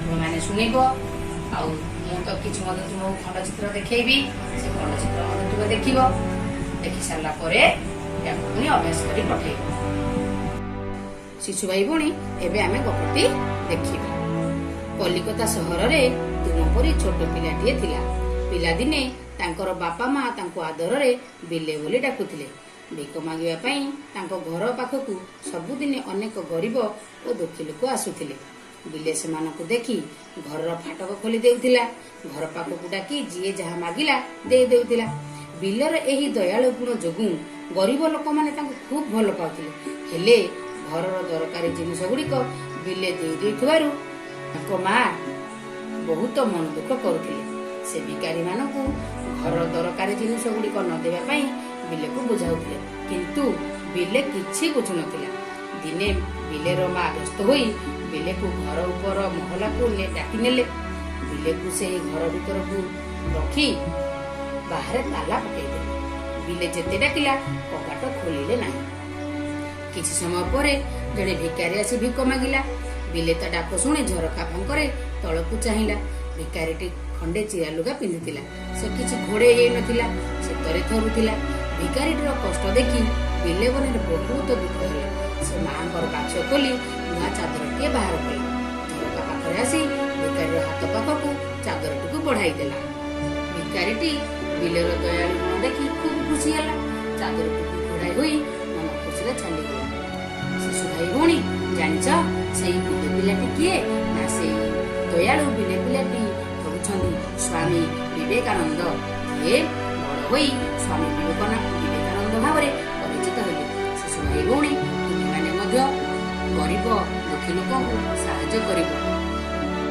ତୁମେମାନେ ଶୁଣିବ। ଆଉ ମୁଁ ତ କିଛି ମଧ୍ୟ ତୁମକୁ ଖଣ୍ଡଚିତ୍ର ଦେଖେଇବି, ସେ ଖଣ୍ଡଚିତ୍ର ମଧ୍ୟ ତୁମେ ଦେଖିବ। ଦେଖି ସାରିଲା ପରେ ଏହାକୁ ପୁଣି ଅଭ୍ୟାସ କରି ପଠେଇବ। ଶିଶୁ ଭାଇ ଭଉଣୀ, ଏବେ ଆମେ ଗପଟି ଦେଖିବା। କଲିକତା ସହରରେ ତୁମ ପରି ଛୋଟ ପିଲାଟିଏ ଥିଲା। ପିଲାଦିନେ ତାଙ୍କର ବାପା ମା ତାଙ୍କୁ ଆଦରରେ ବିଲେ ବୋଲି ଡାକୁଥିଲେ। ଭିକ ମାଗିବା ପାଇଁ ତାଙ୍କ ଘର ପାଖକୁ ସବୁଦିନେ ଅନେକ ଗରିବ ଓ ଦୁଃଖୀ ଲୋକ ଆସୁଥିଲେ। ବିଲେ ସେମାନଙ୍କୁ ଦେଖି ଘରର ଫାଟକ ଖୋଲି ଦେଉଥିଲା। ଘର ପାଖକୁ ଡାକି ଯିଏ ଯାହା ମାଗିଲା ଦେଇ ଦେଉଥିଲା। ବିଲର ଏହି ଦୟାଳୁ ଗୁଣ ଯୋଗୁଁ ଗରିବ ଲୋକମାନେ ତାଙ୍କୁ ଖୁବ୍ ଭଲ ପାଉଥିଲେ। ହେଲେ ଘରର ଦରକାରୀ ଜିନିଷ ଗୁଡିକ ବିଲେ ଦେଇ ଦେଉଥିବାରୁ ତାଙ୍କ ମା ବହୁତ ମନ ଦୁଃଖ କରୁଥିଲେ। ସେ ଭିକାରୀ ମାନଙ୍କୁ ଘରର ଦରକାରୀ ଜିନିଷ ଗୁଡିକ ନ ଦେବା ପାଇଁ ବିଲେକୁ ବୁଝାଉଥିଲେ, କିନ୍ତୁ ବିଲେ କିଛି ବୁଝୁନଥିଲା। ଦିନେ ବିଲେର ମା ବ୍ୟସ୍ତ ହୋଇ ବିଲେକୁ ଘର ଉପର ମହଲାକୁ ଡାକି ନେଲେ। ବିଲେକୁ ସେହି ଘର ଭିତରକୁ ରଖି ବାହାରେ ତାଲା ପକେଇଦେଲେ। ବିଲେ ଯେତେ ଡାକିଲା, କବାଟ ଖୋଲିଲେ ନାହିଁ। କିଛି ସମୟ ପରେ ଜଣେ ଭିକାରୀ ଆସି ଭିକ ମାଗିଲା। ବିଲେ ତା ଡାକ ଶୁଣି ଝରକା ଫାଙ୍କରେ ତଳକୁ ଚାହିଁଲା। ଭିକାରୀଟି ଖଣ୍ଡେ ଚିରା ଲୁଗା ପିନ୍ଧିଥିଲା। ସେ କିଛି ଘୋଡେଇ ହେଇନଥିଲା, ଶୀତରେ ଥରୁଥିଲା। ଭିକାରୀଟିର କଷ୍ଟ ଦେଖି ବିଲେ ମନରେ ବହୁତ ଦୁଃଖ ହେଲା। ସେ ମାଙ୍କର ବାକ୍ସ ଖୋଲି ନୂଆ ଚାଦରଟିଏ ବାହାର କଲା। ଝରକା ପାଖରେ ଆସି ଭିକାରୀର ହାତ ପାଖକୁ ଚାଦରଟିକୁ ବଢାଇ ଦେଲା। ଭିକାରୀଟି ବିଲେର ଦୟାଳୁ ଗୁଣ ଦେଖି ଖୁବ୍ ଖୁସି ହେଲା। ଚାଦରଟିକୁ ଘୋଡାଇ ହୋଇ ମନ ଖୁସିରେ ଚାଲିଗଲା। ଶିଶୁ ଭାଇ ଭଉଣୀ, ଜାଣିଛ ସେଇ ବିଲେ ପିଲାଟି କିଏ? ନା, ସେଇ ଦୟାଳୁ ବିଲେ ପିଲାଟି ହେଉଛନ୍ତି ସ୍ୱାମୀ ବିବେକାନନ୍ଦ, ଯିଏ ବଡ ହୋଇ ସ୍ୱାମୀ ବିବେକାନନ୍ଦ ଭାବରେ ପରିଚିତ ହେଲେ। ଶିଶୁ ଭାଇ ଭଉଣୀ, ତୁମେମାନେ ମଧ୍ୟ ଗରିବ ଦୁଃଖୀ ଲୋକଙ୍କୁ ସାହାଯ୍ୟ କରିବ।